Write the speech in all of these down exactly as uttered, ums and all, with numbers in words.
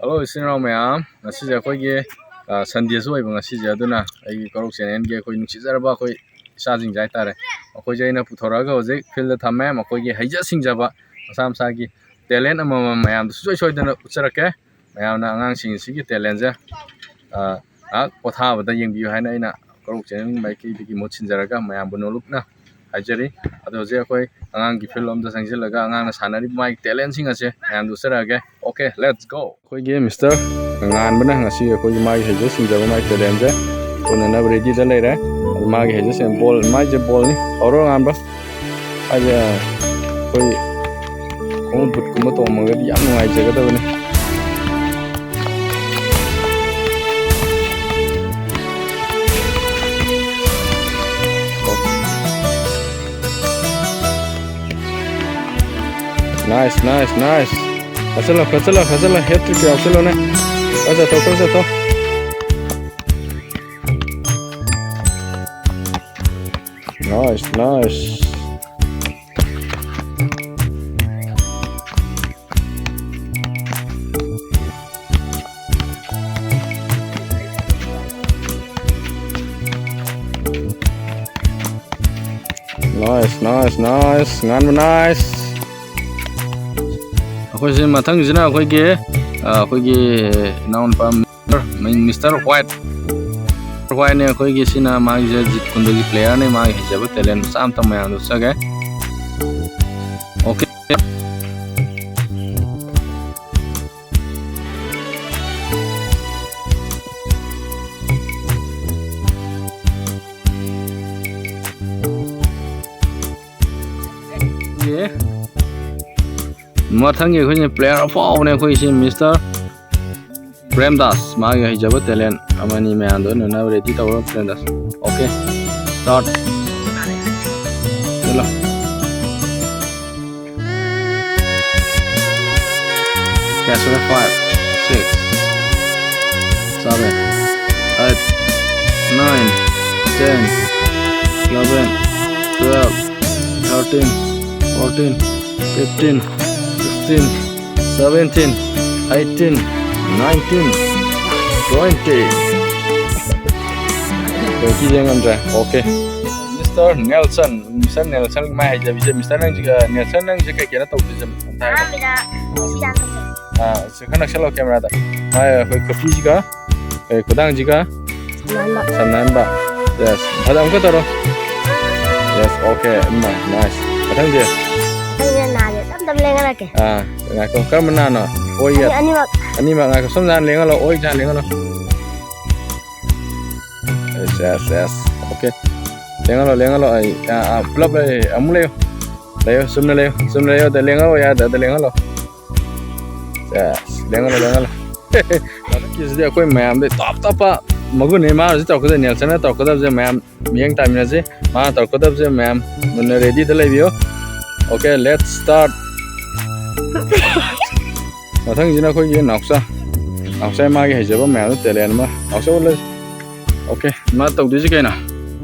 Hello ꯏꯆꯤꯟ ꯏꯅꯥꯎ ꯃꯌꯥꯝ, ꯉꯁꯤꯁꯦ ꯑꯩꯈꯣꯏꯒꯤ, ꯑ, Sundayꯁꯨ ꯑꯣꯏꯕ ꯉꯁꯤꯁꯦ, ꯑꯗꯨꯅ ꯑꯩꯒꯤ ꯀꯣꯔꯧ channelꯒꯤ ꯑꯩꯈꯣꯏ ꯅꯨꯡꯁꯤꯖꯔꯕ ꯑꯩꯈꯣꯏ ꯏꯆꯥꯁꯤꯡꯁꯦ ꯍꯥꯏꯇꯥꯔꯦ, ꯃꯈꯣꯏꯁꯦ ꯑꯩꯅ ꯄꯨꯊꯣꯔꯛꯑꯒ ꯍꯧꯖꯤꯛ fieldꯇ ꯊꯝꯃꯦ꯫ ꯃꯈꯣꯏꯒꯤ ꯍꯩꯖ ꯁꯤꯡꯖꯕ ꯃꯁꯥ ꯃꯁꯥꯒꯤ talent ꯑꯃꯃꯝ ꯃꯌꯥꯝꯗ ꯁꯨꯡꯁꯣꯏ ꯁꯣꯏꯗꯅ ꯎꯠꯆꯔꯛꯀꯦ꯫ ꯃꯌꯥꯝꯅ ꯑꯉꯥꯡꯁꯤꯡ ꯑꯁꯤꯒꯤ talentꯁꯦ, ꯑ, ꯉꯥꯏꯍꯥꯛ ꯄꯣꯊꯥꯕꯗ ꯌꯦꯡꯕꯤꯌꯨ ꯍꯥꯏꯅ ꯑꯩꯅ ꯀꯣꯔꯧ channel ꯃꯥꯏꯀꯩꯗꯒꯤ ꯃꯍꯨꯠ ꯁꯤꯟꯖꯔꯒ ꯃꯌꯥꯝꯕꯨ ꯅꯣꯂꯨꯛꯅ ꯍꯥꯏꯖꯔꯤ꯫ ꯑꯗꯣ ꯍꯧꯖꯤꯛ ꯑꯩꯈꯣꯏ ꯑꯉꯥꯡꯒꯤ field ꯑꯃꯗ ꯆꯪꯁꯤꯜꯂꯒ ꯑꯉꯥꯡꯅ ꯁꯥꯟꯅꯔꯤꯕ ꯃꯥꯒꯤ talentꯁꯤꯡ ꯑꯁꯦ ꯃꯌꯥꯝꯗ ꯎꯠꯆꯔꯛꯑꯒꯦ꯫ Okay, let's go꯫ ꯑꯩꯈꯣꯏꯒꯤ Mister ꯉꯥꯟꯕꯅ ꯉꯁꯤ ꯑꯩꯈꯣꯏꯒꯤ ꯃꯥꯒꯤ ꯍꯩꯖ ꯁꯤꯡꯖꯕ ꯃꯥꯒꯤ talentꯁꯦ ꯎꯠꯅꯅꯕ readyꯗ ꯂꯩꯔꯦ꯫ ꯑꯗꯨ ꯃꯥꯒꯤ ꯍꯩꯖ ꯁꯤꯡ-, ball, ꯃꯥꯏꯁꯦ ballꯅꯤ꯫ ꯍꯧꯔꯣ ꯉꯥꯟꯕ꯫ ꯍꯥꯏꯗꯤ, ꯑꯩꯈꯣꯏ ꯈꯣꯡꯎꯞ bootꯀꯨꯝꯕ ꯇꯣꯡꯉꯒꯗꯤ ꯌꯥꯝ ꯅꯨꯡꯉꯥꯏꯖꯒꯗꯕꯅꯤ꯫ Nice, nice, nice. ꯐꯖꯜꯂꯣ, ꯐꯖꯜꯂꯣ, ꯐꯖꯜꯂꯣ, hat-trick ꯌꯥꯎꯁꯜꯂꯣꯅꯦ꯫ ꯈꯔ ꯆꯠꯊꯣꯛ, ꯈꯔ ꯆꯠꯊꯣꯛ꯫ Nice, nice. Nice, nice, nice. ꯉꯥꯟꯕ nice. ꯑꯩꯈꯣꯏꯁꯦ ꯃꯊꯪꯁꯤꯅ ꯑꯩꯈꯣꯏꯒꯤ, ꯑ, ꯑꯩꯈꯣꯏꯒꯤ ꯏꯅꯥꯎꯅꯨꯄꯥ Mister White꯫ Whiteꯅꯦ ꯑꯩꯈꯣꯏꯒꯤ, ꯁꯤꯅ ꯃꯥꯒꯤꯁꯦ ꯖꯤꯠ ꯀꯨꯟꯗꯣꯒꯤ playerꯅꯦ, ꯃꯥꯒꯤ ꯍꯩꯖꯕ talent ꯃꯆꯥ ꯑꯃꯇꯪ ꯃꯌꯥꯝꯗ ꯎꯠꯆꯒꯦ꯫ Okay꯫ ꯃꯊꯪꯒꯤ ꯑꯩꯈꯣꯏꯅ player ꯑꯐꯥꯎꯕꯅꯦ ꯑꯩꯈꯣꯏꯁꯤ, Mister ꯄ꯭ꯔꯦꯝꯗꯥꯁ, ꯃꯥꯒꯤ ꯍꯩꯖꯕ talent ꯑꯃꯅꯤ ꯃꯌꯥꯝꯗꯣ ꯎꯠꯅꯅꯕ ready ꯇꯧꯔꯣ, ꯄ꯭ꯔꯦꯝꯗꯥꯁ꯫ Okay, start꯫ ꯆꯠꯂꯣ꯫ ꯀꯌꯥ ꯁꯨꯔꯦ? Five, six, seven, eight, nine, ten, eleven, twelve, thirteen, fourteen, fifteen, sixteen, seventeen, eighteen, Nineteen, twenty. Twenty ꯌꯦꯡꯉꯝꯗ꯭ꯔꯦ꯫ Okay. Mister Nelson, Mister Nelson ꯃꯥꯏ ꯍꯩꯖꯕꯤꯁꯦ꯫ Mister ꯅꯪꯁꯤꯒ, Nelson ꯅꯪꯁꯦ ꯀꯩ ꯀꯩꯅꯣ ꯇꯧꯗꯣꯏꯁꯦ? ꯑꯝꯇ ꯍꯥꯏꯔꯣ꯫ ꯑꯍꯥꯟꯕꯗ ꯁꯤ ꯍꯥꯟꯅ ꯇꯧꯁꯦ꯫ ꯑꯥ, ꯁꯤ ꯈꯔ ꯅꯛꯁꯜꯂꯣ camera ꯗ꯫ ꯃꯥꯏ ꯑꯩꯈꯣꯏ ꯈꯨꯕꯤꯁꯤꯒ, ꯑꯩ ꯈꯨꯗꯥꯡꯁꯤꯒ ꯁꯝꯅꯍꯟꯕ꯫ ꯁꯝꯅꯍꯟꯕ꯫ Yes. ꯃꯊꯪ ꯑꯃꯨꯛꯀ ꯇꯧꯔꯣ꯫ Yes, okay. ꯏꯃꯥ, nice. ꯃꯊꯪꯁꯦ꯫ ꯑꯩꯅ ꯅꯥꯁꯦ ꯇꯞ ꯇꯞ ꯂꯦꯡꯍꯜꯂꯛꯀꯦ꯫ ꯑꯥ, ꯉꯥꯏꯈꯣ꯫ ꯀꯔꯝꯕ ꯅꯥꯅꯣ? ꯑꯣꯏ ꯑꯅꯤ-, ꯌꯦꯠ꯫ ꯑꯅꯤꯃꯛ꯫ ꯑꯅꯤꯃꯛ ꯉꯥꯏꯈꯣ꯫ ꯁꯣꯝꯗ ꯍꯥꯟꯅ ꯂꯦꯡꯍꯜꯂꯣ꯫ ꯑꯣꯏꯁꯦ ꯍꯥꯟꯅ ꯂꯦꯡꯍꯜꯂꯣ꯫ Yes, yes, yes. Okay. ꯂꯦꯡꯍꯜꯂꯣ, ꯂꯦꯡꯍꯜꯂꯣ꯫ ꯑꯩ, ꯑꯥ, ꯑꯥ, ꯄꯨꯂꯞ ꯂꯩ-, ꯑꯃꯨꯛ ꯂꯩꯌꯨ꯫ ꯂꯩꯌꯨ, ꯆꯨꯝꯅ ꯂꯩꯌꯨ, ꯆꯨꯝꯅ ꯂꯩꯌꯨ꯫ ꯑꯗ ꯂꯦꯡꯍꯜꯂꯣ ꯌꯥꯗꯦ, ꯑꯗ ꯂꯦꯡꯍꯜꯂꯣ꯫ Yes, ꯂꯦꯡꯍꯜꯂꯣ, ꯂꯦꯡꯍꯜꯂꯣ꯫ ꯍꯟꯗꯛꯀꯤꯁꯤꯗꯤ ꯑꯩꯈꯣꯏ ꯃꯌꯥꯝꯗꯩ top ꯇꯞꯄ ꯃꯒꯨꯟꯅꯤ꯫ ꯃꯥꯅ ꯍꯧꯖꯤꯛ ꯇꯧꯔꯛꯀꯗꯣꯏ, ꯅꯦꯜꯁꯟꯅ ꯇꯧꯔꯛꯀꯗꯕꯁꯦ ꯃꯌꯥꯝ ꯃꯤꯠꯌꯦꯡ ꯇꯥꯃꯤꯟꯅꯁꯤ꯫ ꯃꯥꯅ ꯇꯧꯔꯛꯀꯗꯕꯁꯦ ꯃꯌꯥꯝ ꯃꯨꯟꯅ ready ꯗ ꯂꯩꯕꯤꯌꯨ꯫ Okay, let's start. ꯃꯊꯪꯁꯤꯅ ꯑꯩꯈꯣꯏꯒꯤ ꯅꯥꯎꯆꯥ꯫ ꯅꯥꯎꯆꯥ ꯃꯥꯒꯤ ꯍꯩꯖꯕ ꯃꯌꯥꯝꯗꯣ talent ꯑꯃ꯫ ꯅꯥꯎꯆꯥ ꯎꯠꯂꯁꯤ꯫ Okay, ꯃꯥ ꯇꯧꯗꯣꯏꯁꯤ ꯀꯩꯅꯣ?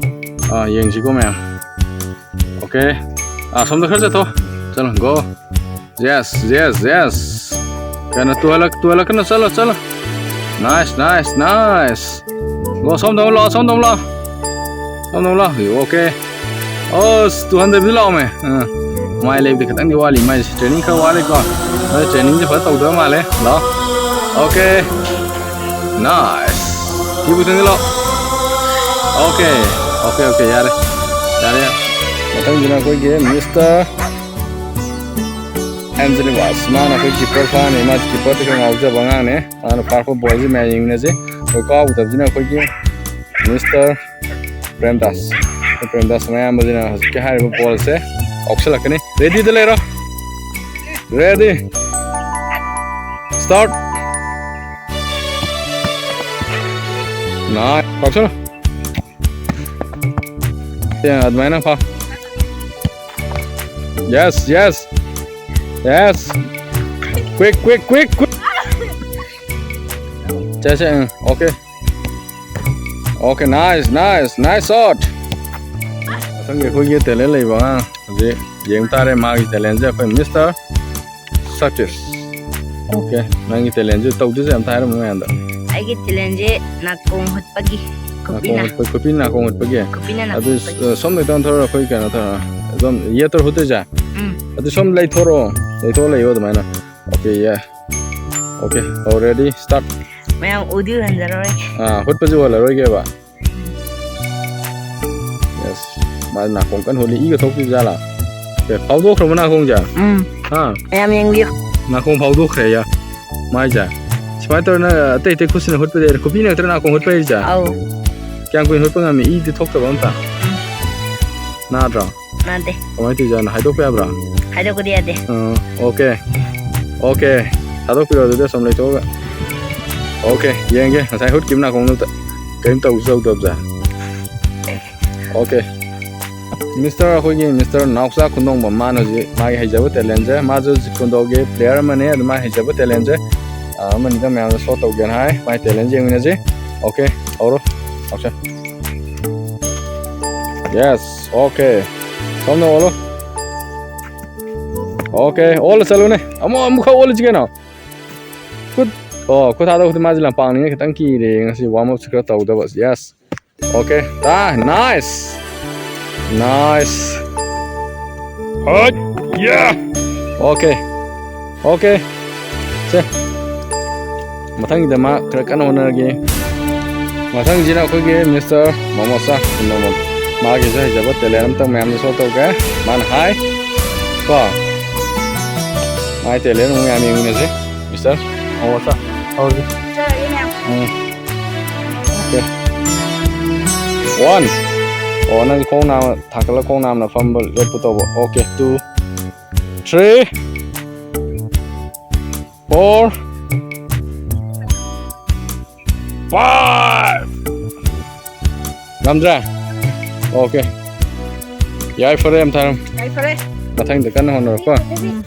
ꯑꯥ, ꯌꯦꯡꯁꯤꯀꯣ ꯃꯌꯥꯝ꯫ Okay. ꯑꯥ, ꯁꯣꯝꯗ ꯈꯔ ꯆꯠꯊꯣ꯫ ꯆꯠꯂꯣ, go. Yes, yes, yes. ꯀꯩꯅꯣ, ꯇꯨꯍꯜꯂꯛ-, ꯇꯨꯍꯜꯂꯛꯀꯅꯨ, ꯆꯠꯂꯣ, ꯆꯠꯂꯣ꯫ Nice, nice, nice. Go, ꯁꯣꯝꯗ ꯑꯃꯨꯛ ꯂꯥꯛꯑꯣ, ꯁꯣꯝꯗ ꯑꯃꯨꯛ ꯂꯥꯛꯑꯣ꯫ ꯁꯣꯝꯗ ꯑꯃꯨꯛ ꯂꯥꯛꯑꯣ꯫ Okay. ꯑꯁ, ꯇꯨꯍꯟꯗꯕꯤꯗ ꯂꯥꯛꯑꯣꯃꯦ꯫ ꯑꯥ, ꯃꯥꯏ ꯂꯩꯕꯗꯤ ꯈꯤꯇꯪꯗꯤ ꯋꯥꯠꯂꯤ ꯃꯥꯏꯁꯦ꯫ Training ꯈꯔ ꯋꯥꯠꯂꯤꯀꯣ꯫ ꯑꯗꯣ training ꯁꯦ ꯐꯖꯅ ꯇꯧꯗꯕ ꯃꯥꯜꯂꯦ꯫ ꯂꯥꯛꯑꯣ꯫ Okay. Nice. ꯁꯤꯕꯨ ꯆꯪꯁꯤꯜꯂꯣ꯫ Okay. Okay, okay, ꯌꯥꯔꯦ꯫ ꯌꯥꯔꯦ, ꯌꯥꯔꯦ꯫ ꯃꯊꯪꯁꯤꯅ ꯑꯩꯈꯣꯏꯒꯤ Mister Angelivas꯫ ꯃꯥꯅ ꯑꯩꯈꯣꯏ keeper ꯐꯥꯅꯤ꯫ ꯃꯥ keeper ꯗ ꯈꯔ ꯉꯥꯎꯖꯕ ꯑꯉꯥꯡꯅꯦ꯫ ꯃꯥꯅ ꯐꯥꯔꯛꯄ ball ꯁꯤ ꯃꯌꯥꯝ ꯌꯦꯡꯃꯤꯟꯅꯁꯤ꯫ ꯑꯩꯈꯣꯏ ꯀꯥꯎꯗꯕꯁꯤꯅ ꯑꯩꯈꯣꯏꯒꯤ Mister ꯄ꯭ꯔꯦꯝꯗꯥꯁ꯫ ꯄ꯭ꯔꯦꯝꯗꯥꯁ ꯃꯌꯥꯝꯕꯁꯤꯅ ꯍꯧꯖꯤꯛꯀꯤ ꯍꯥꯏꯔꯤꯕ ball ꯁꯦ ꯀꯥꯎꯁꯜꯂꯛꯀꯅꯤ꯫ Ready ꯗ ꯂꯩꯔꯣ꯫ Ready. Start. Nice. ꯀꯥꯎꯁꯜꯂꯣ꯫ ꯁꯦ, ꯑꯗꯨꯃꯥꯏꯅ ꯐꯥ-, yes, yes, yes. Quick, quick, quick, quick. ꯁꯦ, ꯁꯦ, ꯎꯝ, okay. Okay, nice, nice, nice shot. ꯃꯊꯪꯒꯤ ꯑꯩꯈꯣꯏꯒꯤ talent ꯂꯩꯕ ꯑꯉꯥꯡ ꯍꯧꯖꯤꯛ ꯌꯦꯡ ꯇꯥꯔꯦ꯫ ꯃꯥꯒꯤ talent ꯁꯦ ꯑꯩꯈꯣꯏ Mister ꯁꯇꯤꯁ꯫ ꯑꯣꯀꯦ, ꯅꯪꯒꯤ ꯇꯦꯂꯦꯟꯁꯦ ꯇꯧꯗꯣꯏꯁꯦ ꯑꯝꯇ ꯍꯥꯏꯔꯝꯃꯨ ꯃꯌꯥꯝꯗ꯫ ꯑꯩꯒꯤ ꯇꯦꯂꯦꯟꯁꯦ ꯅꯥꯀꯣꯡ ꯍꯨꯠꯄꯒꯤ꯫ ꯅꯥꯀꯣꯡ ꯈꯨꯄꯤꯅ꯫ ꯍꯨꯠꯄ, ꯈꯨꯄꯤꯅ ꯅꯥꯀꯣꯡ ꯍꯨꯠꯄꯒꯤ꯫ ꯈꯨꯄꯤꯅ ꯅꯥꯀꯣꯡ ꯑꯗꯨ, ꯍꯨꯠꯄꯒꯤ꯫ ꯑ, ꯁꯣꯝꯗ ꯈꯤꯇꯪ ꯊꯣꯔꯛꯑꯣ, ꯑꯩꯈꯣꯏ ꯀꯩꯅꯣ ꯇꯧꯔꯣ꯫ ꯑꯗꯨꯝ ꯌꯦꯠꯇꯔꯣ ꯍꯨꯠꯇꯣꯏꯁꯦ? ꯎꯝ꯫ ꯑꯗꯨ ꯁꯣꯝ ꯂꯩꯊꯣꯔꯛꯑꯣ, ꯂꯩꯊꯣꯔ ꯂꯩꯌꯣ ꯑꯗꯨꯃꯥꯏꯅ꯫ ꯑꯣꯀꯦ, ꯌꯥ꯫ Okay, already start꯫ ꯃꯌꯥꯝ ꯎꯗꯤ ꯎꯍꯟꯖꯔꯔꯣꯏ꯫ ꯑꯥ, ꯍꯨꯠꯄꯁꯨ ꯎꯍꯜꯂꯔꯣꯏꯒꯦꯕ꯫ ꯌꯦꯁ꯫ ꯃꯥ ꯅꯥꯀꯣꯡ ꯀꯟꯅ ꯍꯣꯜꯂꯤ꯫ ꯏꯒ ꯊꯣꯛꯇ꯭ꯔꯤꯕ ꯖꯥꯠꯂꯥ? ꯑꯦ, ꯐꯥꯎꯗꯣꯛꯈ꯭ꯔꯕ ꯅꯥꯀꯣꯡꯁꯦ? ꯎꯝ꯫ ꯍꯥ? ꯃꯌꯥꯝ ꯌꯦꯡꯕꯤꯌꯨ꯫ ꯅꯥꯀꯣꯡ ꯐꯥꯎꯗꯣꯛꯈ꯭ꯔꯦ ꯌꯥ꯫ ꯃꯥꯏꯁꯦ꯫ ꯁꯨꯃꯥꯏꯅ ꯇꯧꯔ ꯅꯪ ꯑꯇꯩ ꯑꯇꯩ ꯈꯨꯠꯁꯤꯅ ꯍꯨꯠꯄꯗꯤ ꯌꯥꯏ꯫ ꯈꯨꯕꯤꯅ ꯈꯛꯇꯔ ꯅꯥꯀꯣꯡ ꯍꯨꯠꯄ ꯍꯩꯔꯤꯁꯦ? ꯑꯧ꯫ ꯀꯌꯥꯝ ꯀꯨꯏꯅ ꯍꯨꯠꯄ ꯉꯝꯃꯤ? ꯏꯗꯤ ꯊꯣꯛꯇꯕ ꯑꯝꯇ? ꯎꯝ꯫ ꯅꯥꯗ꯭ꯔꯣ? ꯅꯥꯗꯦ꯫ ꯀꯃꯥꯏꯅ ꯇꯧꯔꯤꯖꯥꯠꯅꯣ? ꯍꯥꯏꯗꯣꯛꯄ ꯌꯥꯕ꯭ꯔꯥ? ꯍꯥꯏꯗꯣꯛꯄꯗꯤ ꯌꯥꯗꯦ꯫ ꯑꯥ, ꯑꯣꯀꯦ꯫ ꯑꯣꯀꯦ꯫ ꯊꯥꯗꯣꯛꯄꯤꯔꯣ ꯑꯗꯨꯗꯤ ꯑꯁꯨꯝ ꯂꯩꯊꯣꯛꯑꯒ꯫ ꯑꯣꯀꯦ, ꯌꯦꯡꯒꯦ꯫ ꯉꯁꯥꯏ ꯍꯨꯠꯈꯤꯕ ꯅꯥꯀꯣꯡꯗꯨꯗ ꯀꯔꯤꯝ ꯇꯧꯁꯨ ꯇꯧꯗꯕꯖꯥ꯫ ꯑꯣꯀꯦ꯫ ꯃꯤꯁꯇꯔ, ꯑꯩꯈꯣꯏꯒꯤ ꯃꯤꯁꯇꯔ ꯅꯥꯎꯆꯥ ꯈꯨꯟꯗꯣꯡꯕꯝ, ꯃꯥꯅ ꯍꯧꯖꯤꯛ ꯃꯥꯒꯤ ꯍꯩꯖꯕ ꯇꯦꯂꯦꯟꯁꯦ, ꯃꯥꯁꯨ ꯖꯤꯀꯨꯟꯗꯣꯒꯤ ꯄ꯭ꯂꯦꯌꯔ ꯑꯃꯅꯦ, ꯑꯗꯨ ꯃꯥꯒꯤ ꯍꯩꯖꯕ ꯇꯦꯂꯦꯟꯁꯦ, ꯑꯥ, ꯑꯃꯅꯤꯗ ꯃꯌꯥꯝꯗ ꯁꯣ ꯇꯧꯒꯦꯅ ꯍꯥꯏ꯫ ꯃꯥꯒꯤ ꯇꯦꯂꯦꯟꯁꯦ ꯌꯦꯡꯃꯤꯟꯅꯁꯤ꯫ ꯑꯣꯀꯦ, ꯍꯧꯔꯣ꯫ ꯅꯥꯎꯆꯥ꯫ Yes, okay. ꯁꯣꯝꯗ ꯑꯣꯜꯂꯣ꯫ ꯑꯣꯀꯦ, ꯑꯣꯜꯂ ꯆꯠꯂꯨꯅꯦ꯫ ꯑꯃꯨꯛ, ꯑꯃꯨꯛꯈꯛ ꯑꯣꯜꯂꯁꯤ ꯀꯩꯅꯣ꯫ ꯈꯨꯠ, ꯑꯣ, ꯈꯨꯠ ꯊꯥꯗꯣꯛ ꯈꯨꯠ ꯃꯥꯁꯦ ꯂꯝꯄꯥꯛꯅꯤꯅ ꯈꯤꯇꯪ ꯀꯤꯔꯦ ꯉꯁꯤ warm up ꯁꯨ ꯈꯔ ꯇꯧꯗꯕ꯫ ꯌꯦꯁ꯫ ꯑꯣꯀꯦ꯫ ꯇꯥ, ꯅꯥꯏꯁ꯫ ꯅꯥꯏꯁ꯫ ꯍꯣꯏ, ꯌꯥ꯫ ꯑꯣꯀꯦ꯫ ꯑꯣꯀꯦ꯫ ꯁꯦ꯫ ꯃꯊꯪꯒꯤꯗ ꯃꯥ ꯈꯔ ꯀꯟꯅ ꯍꯣꯠꯅꯔꯒꯦ꯫ ꯃꯊꯪꯁꯤꯅ ꯑꯩꯈꯣꯏꯒꯤ ꯃꯤꯁꯇꯔ ꯃꯣꯃꯣꯁꯥ ꯀꯨꯟꯗꯣꯃꯣꯟ꯫ ꯃꯥꯒꯤꯁꯨ ꯍꯩꯖꯕ ꯇꯦꯂꯦꯟ ꯑꯝꯇꯪ ꯃꯌꯥꯝꯗ ꯁꯣ ꯇꯧꯒꯦ꯫ ꯃꯥꯅ ꯍꯥꯏ꯫ ꯀꯣ꯫ ꯃꯥꯏ ꯇꯦꯂꯦꯟ ꯑꯃꯨꯛ ꯃꯌꯥꯝ ꯌꯦꯡꯃꯤꯟꯅꯁꯦ꯫ ꯃꯤꯁꯇꯔ ꯃꯣꯃꯣꯁꯥ꯫ ꯍꯧꯔꯁꯤ꯫ ꯎꯝ꯫ ꯑꯣꯀꯦ꯫ ꯋꯥꯟ꯫ ꯑꯣ, ꯅꯪ ꯈꯣꯡ ꯅꯥꯝꯃ ꯊꯥꯡꯒꯠꯂ ꯈꯣꯡ ꯅꯥꯝꯃꯅ ꯐꯝꯕ ꯂꯦꯞꯄꯨ ꯇꯧꯕ꯫ Okay. Two. Three. Four. Five. ꯉꯝꯗ꯭ꯔꯦ? ꯑꯣꯀꯦ꯫ ꯌꯥꯏ, ꯐꯔꯦ, ꯌꯥꯝ ꯊꯥꯔꯝ꯫ ꯌꯥꯏ, ꯐꯔꯦ꯫ ꯃꯊꯪꯗ ꯀꯟꯅ ꯍꯣꯠꯅꯔꯣꯀꯣ꯫ ꯎꯝ꯫